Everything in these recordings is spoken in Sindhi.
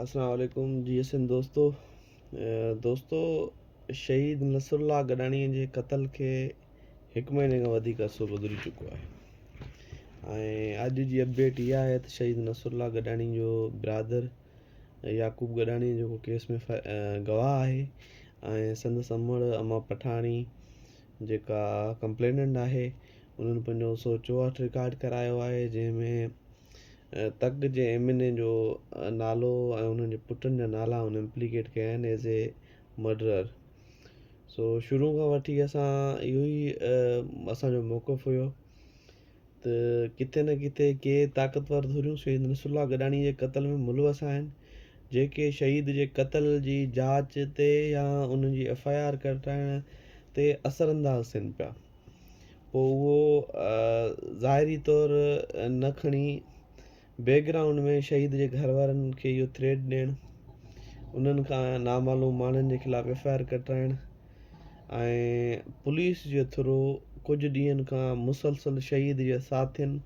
اسلام عليڪم جي سنڌ دوستو دوستو شهيد نصر الله گڏاڻي جي قتل کي هڪ مهيني کان وڌيڪ عرصو گذري چڪو آهي ۽ اڄ جي اپڊيٽ اها آهي ته شهيد نصر الله گڏاڻي جو برادر يعقوب گڏاڻي جيڪو ڪيس ۾ گواهه آهي ۽ سندس امڙ اما پٺاڻي جيڪا ڪمپليننٽ آهي انهن پنهنجو 164 رڪارڊ ڪرايو آهي جنهن ۾ تڪ جي ايم اين اي جو نالو ۽ انهن جي پٽن جا نالا هن امپليڪيٽ ڪيا آهن ايز اي مرڊرر. سو شروع کان وٺي اسان اهو ئي اسان جو موقف هيو ته ڪٿي نه ڪٿي ڪي طاقتور ڌريون شهيد نصر الله گڏاڻي جي قتل ۾ ملوث آهن جيڪي شهيد جي قتل جي جاچ تي يا ان جي ايف I R ڪٽائڻ تي اثر انداز ٿين پيا. پوء اهو ظاهري طور نه کڻي بيڪ گرائونڊ ۾ شهيد جي گهر وارن کي اهو ٿريٽ ڏيڻ، انهن کان نامعلوم ماڻهن جي خلاف ايف I R ڪٽرائڻ ۽ پوليس جي ٿرو ڪجهه ڏينهن کان مسلسل شهيد جي ساٿين،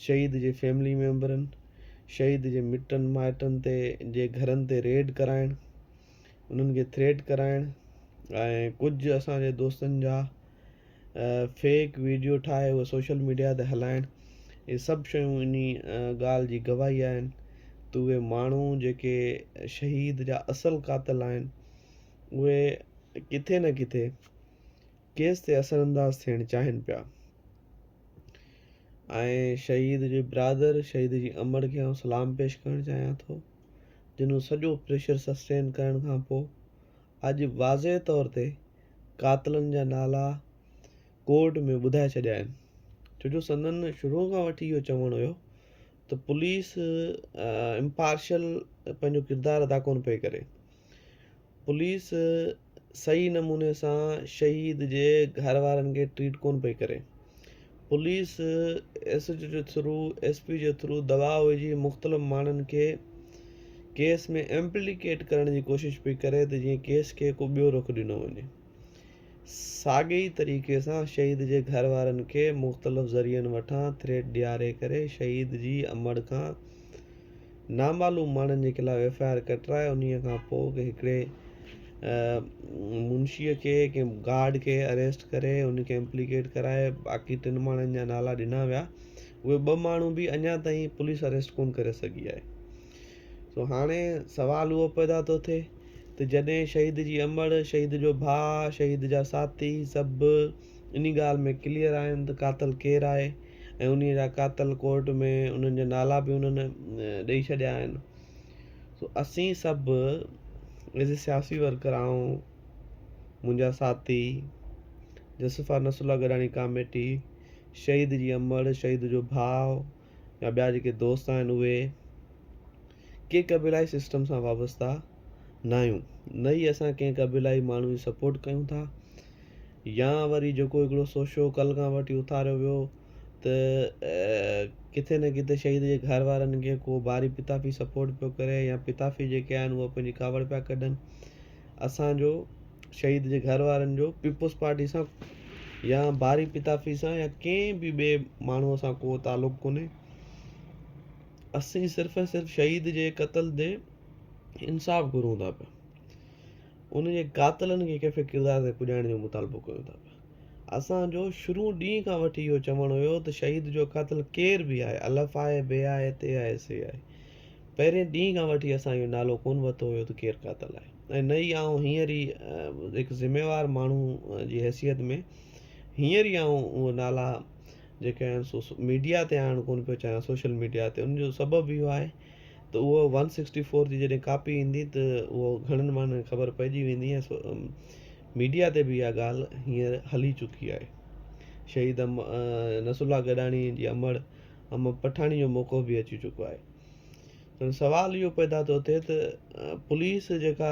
شهيد جي فيملي ميمبرن، شهيد جي مٽن مائٽن تي جي گهرن تي ريڊ ڪرائڻ، انهن کي ٿريٽ ڪرائڻ ۽ ڪجهه اسان جي دوستن جا فيڪ ويڊيو ٺاهي اهي سوشل ميڊيا تي هلائڻ اهي سڀ شيون انهي ڳالهه جي گواهي آهن ته اهي ماڻهو جيڪي شهيد جا اصل قاتل آهن اهي ڪٿي نه ڪٿي ڪيس تي اثر انداز ٿيڻ چاهين پيا ۽ شهيد جي برادر شهيد جي امڙ کي آئون سلام پيش ڪرڻ چاهيان ٿو جن سڄو پريشر سسٽين ڪرڻ کان پوء اڄ واضح طور تي قاتلن جا نالا ڪورٽ ۾ ٻڌائي ڇڏيا آهن ڇو جو سندن شروع کان وٺي اهو چوڻ هيو ته پوليس امپارشل پنهنجو ڪردار ادا ڪونه پئي ڪري پوليس صحيح نموني سان شهيد جي گهر وارن کي ٽريٽ ڪونه پئي ڪري. پوليس ايس ايچ او جي ٿرو ايس پي جي ٿرو دٻاء وجهي مختلف ماڻهن کي ڪيس ۾ امپليڪيٽ ڪرڻ جي ڪوشش پئي ڪري ته جيئن ڪيس کي ڪو ٻيو رخ ڏنو وڃي. ساڳي ئي طريقي سان شهيد جي گهر وارن کي مختلف ذريعن وٺان ٿريٽ ڏياري ڪري شهيد جي امڙ کان نامعلوم ماڻهن جي خلاف ايف I R ڪٽرائي انهيء کان پوء هڪڙي منشيء کي ڪنهن گارڊ کي اريسٽ ڪري ان کي امپليڪيٽ ڪرائي باقي ٽن ماڻهن جا نالا ڏنا ويا اهي ٻه ماڻهو به اڃا تائين پوليس اريسٽ ڪونه ڪري سگهي آهي سو هاڻي سوال اهو پيدا ٿو ٿئي ته جڏهن شهيد جي امڙ شهيد جو ڀاء شهيد جا ساٿي سڀ انهي ڳالهه ۾ ڪليئر آهن ته قاتل ڪير آهي ۽ انهي جا قاتل ڪورٽ ۾ انهن جا نالا به انهن ڏئي ڇڏيا آهن سو اسين سڀ ايز اي سياسي ورڪر آئون منهنجا ساٿي جسفا نصر الله گڏاڻي ڪاميٽي شهيد جي امڙ شهيد جو ڀاء يا ٻيا جيڪي دوست آهن اهي ڪي قبيلائي سسٽم سان وابسته ناهيون نه ئي اسان ڪنهن قبيلائي ماڻهو جي سپورٽ ڪيون ٿا يا وري جيڪو هڪڙو سوشو ڪل کان وٺي اٿاريو ويو ته ڪٿي نه ڪٿي شهيد جي گهر وارن کي ڪو باري پتافي سپورٽ پيو ڪري يا پتافي جيڪي آهن اهي پنهنجي ڪاوڙ پيا ڪڍن اسان جو شهيد جي گهر وارن جو پيپلز پارٽي سان يا باري پتافي سان يا ڪنهن به ٻئي ماڻهو سان ڪو تعلق ڪونهي اسين صرف ۽ صرف شهيد جي قتل تي انصاف گهرون ٿا پيا ان جي قاتلن کي ڪيفي ڪردار تي پڄائڻ جو مطالبو ڪيون ٿا پيا. اسان جو شروع ڏينهن کان وٺي اهو چوڻ هيو ته شهيد جو قاتل ڪير به آهي، الف آهي، بي آهي، تي آهي، سي آهي. پهرين ڏينهن کان وٺي اسان اهو نالو ڪونه ورتو هيو ته ڪير قاتل آهي ۽ نه ئي آئون هينئر ئي هڪ ذميوار ماڻهو جي حيثيت ۾ هينئر ئي آئون اهو نالا جيڪي آهن سو ميڊيا تي آڻڻ ڪونه پيو چاهيان سوشل ميڊيا تي ان جو سبب اهو آهي ته اهو ون سڪسٽي فور جي جڏهن ڪاپي ايندي ته اهو گهڻن ماڻهن کي خبر پئجي ويندي ۽ ميڊيا تي به اها ڳالهه هينئر هلي چڪي آهي. شهيد نصر الله گڏاڻي جي امڙ احمد پٺاڻي جو موقف به اچي چڪو آهي. ته سوال اهو پيدا ٿو ٿئي ته پوليس جيڪا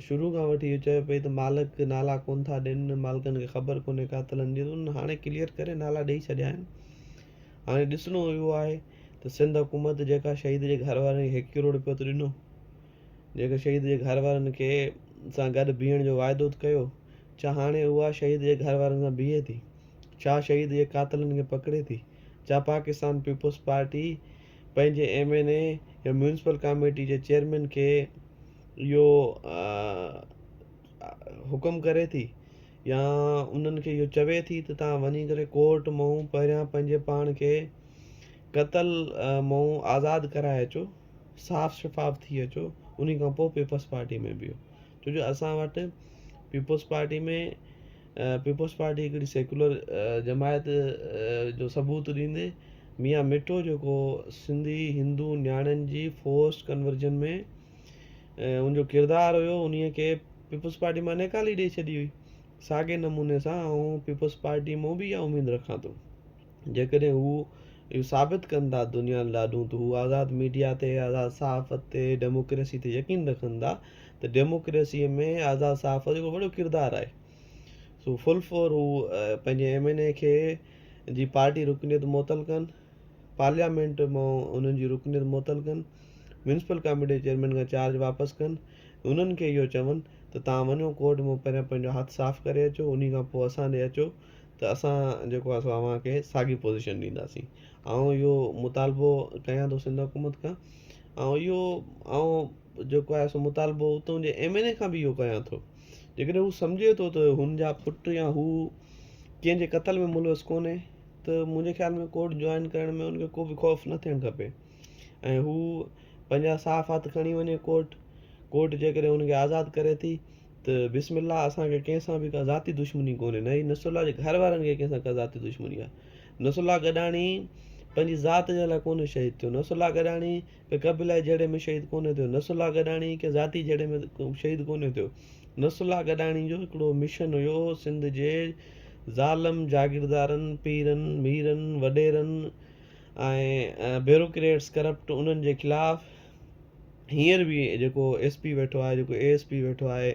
شروع کان وٺي اهو چئي پئي ته مالڪ نالا ڪونه ٿا ڏين، مالڪن کي خبر ڪونهي قاتلن جي، انهن هاڻي ڪليئر ڪري نالا ڏئي ڇڏيا آهن. هاڻي ڏسڻو اهو آهي ته سنڌ حڪومت جيڪا شهيد جي گهر وارن کي هڪ ڪروڙ روپيو ته ڏنو، جيڪا شهيد جي گهر وارن کي سان گڏ بيهڻ جو واعدو ته ڪيو، ڇا هاڻي اها شهيد جي گهر وارن سان بيهي ٿي؟ ڇا شهيد جي قاتلن کي پڪڙي ٿي؟ ڇا پاڪستان پيپلز پارٽي پنهنجي ايم اين اي يا ميونسپل ڪاميٽي جي چيئرمين کي اهو حڪم ڪري ٿي يا انهن کي اهو چوي ٿي ته توهان وڃي ڪري ڪورٽ مون پهريان پنهنجي پاڻ کي قتل مون آزاد ڪرائي اچو صاف شفاف ٿي اچو انهي کان پوء پيپلز پارٽي ۾ بيهو ڇو جو اسان وٽ پيپلز پارٽي ۾ پيپلز پارٽي هڪڙي سيڪيولر جماعت جو ثبوت ڏيندي ميان مٺو جيڪو سنڌي هندو نياڻين جي فورس ڪنورجن ۾ ان جو ڪردار هيو انهي کي پيپلز پارٽي مان نيڪالي ڏئي ڇڏي هئي ساڳي نموني سان آئون پيپلز پارٽي مان به اها اميد رکان ٿو جيڪڏهن هو اهو ثابت ڪن ٿا دنيا لاڏون ته هو آزاد ميڊيا تي، آزاد صحافت تي، ڊيموڪريسي تي يقين رکن ٿا ته ڊيموڪريسي ۾ آزاد صحافت جو وڏو ڪردار آهي. سو فل فور هو پنهنجي ايم اين اي کي جي پارٽي رڪنيت معطل ڪن، پارليامينٽ مان انهن جي رڪنيت معطل ڪن، ميونسپل ڪاميٽي جي چيئرمين کان چارج واپس ڪن، انهن کي اهو چون ته توهان وڃو ڪورٽ مان پهريان پنهنجو هٿ صاف ڪري اچو انهي کان پوء اسان ڏي اچو ته اسان جيڪو آهي سو اوهان کي ساڳي پوزيشن ڏينداسين. آئون اهو مطالبو ڪيان ٿو سنڌ حڪومت کان ۽ اهو آئون جيڪو آهي سو مطالبو اتان جي ايم اين اي کان به اهو ڪيان ٿو جيڪڏهن هو سمجهي ٿو ته هن جا پٽ يا هو ڪنهن جي قتل ۾ ملوث ڪونهي ته منهنجي خيال ۾ ڪورٽ جوائن ڪرڻ ۾ هن کي ڪو به خوف نه ٿيڻ کپي ۽ هو پنهنجا صاف هٿ کڻي وڃي ڪورٽ ڪورٽ جيڪڏهن هن کي آزاد ڪري ٿي ته بسم الله اسان کي ڪنهن سان به ڪا ذاتي دشمني ڪونهي نه ئي نصرالله جي گهر وارن کي ڪنهن سان ڪا ذاتي دشمني آهي نصرالله گڏاڻي پنهنجي ذات جي لاء ڪونهي شهيد ٿيو نصرالله گڏاڻي ڪنهن قبيلائي جهيڙي ۾ شهيد ڪونهي ٿيو نصرالله گڏاڻي ڪنهن ذاتي جهيڙي ۾ شهيد ڪونهي ٿيو نصرالله گڏاڻي جو هڪڙو مشن هيو سنڌ جي ظالم جاگيردارن پيرن ميرن وڏيرن ۽ بيوروڪريٽس ڪرپٽ انهن جي خلاف هينئر به جيڪو ايس پي ويٺو آهي جيڪو اي ايس پي ويٺو آهي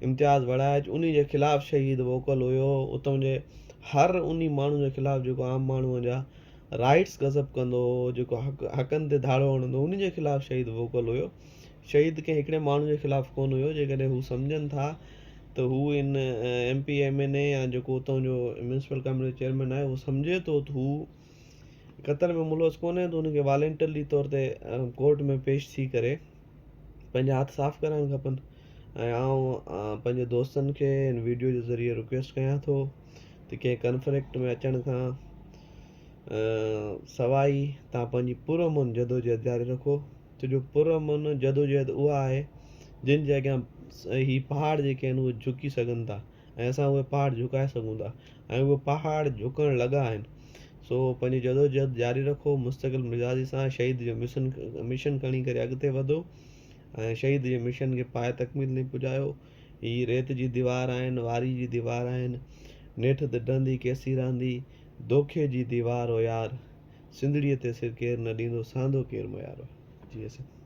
امتياز وڙائچ انهي جي خلاف شهيد ووڪل هيو اتان جي هر انهي ماڻهو جي خلاف جيڪو عام ماڻهو جا رائٽس غضب ڪندو هو جيڪو حق حقن تي ڌاڙو هڻندو هو انهي جي خلاف شهيد ووڪل هيو شهيد ڪنهن هڪڙي ماڻهو جي خلاف ڪونه هيو جيڪڏهن هو سمجهن ٿا ته هو ان ايم پي ايم اين اي يا جيڪو اتان جو ميونسپل ڪاميٽي جو چيئرمين آهي اهو سمجهي ٿو ته هو قتل ۾ ملوث ڪونهي ته ان کي والنٽرلي طور تي ڪورٽ ۾ پيش ٿي ڪري پنهنجا هٿ صاف ڪرائڻ کپن ۽ آئون پنهنجي دوستن کي هن ويڊيو جي ذريعي رڪويسٽ ڪيان ٿو ته ڪنهن ڪنفلڪٽ ۾ اچڻ کان سواء ئي تان پنهنجي پرامن جدوجهد جاري رکو ڇو جو پرامن جدوجهد اها آهي جن جي اڳيان هي پهاڙ جيڪي آهن اهي جهڪي سگهن ٿا ۽ اسان اهي پهاڙ جهڪائي سگهون ٿا ۽ اهي پهاڙ جهڪڻ لڳا آهن سو پنهنجي جدوجهد جاري رکو مستقل مزاجي سان شهيد جو مشن مشن کڻي ڪري اڳتي وڌو ۽ شهيد جي مشن کي پايه تڪميل تائين پڄايو هي ريت جي ديوار آهن واري جي ديوار آهن نيٺ ته ڊهندي ڪيسي رهندي دوکي جي ديوار او يار سنڌڙيء تي سر ڪير نه ڏيندو سهندو ڪير ميار جي سنڌ.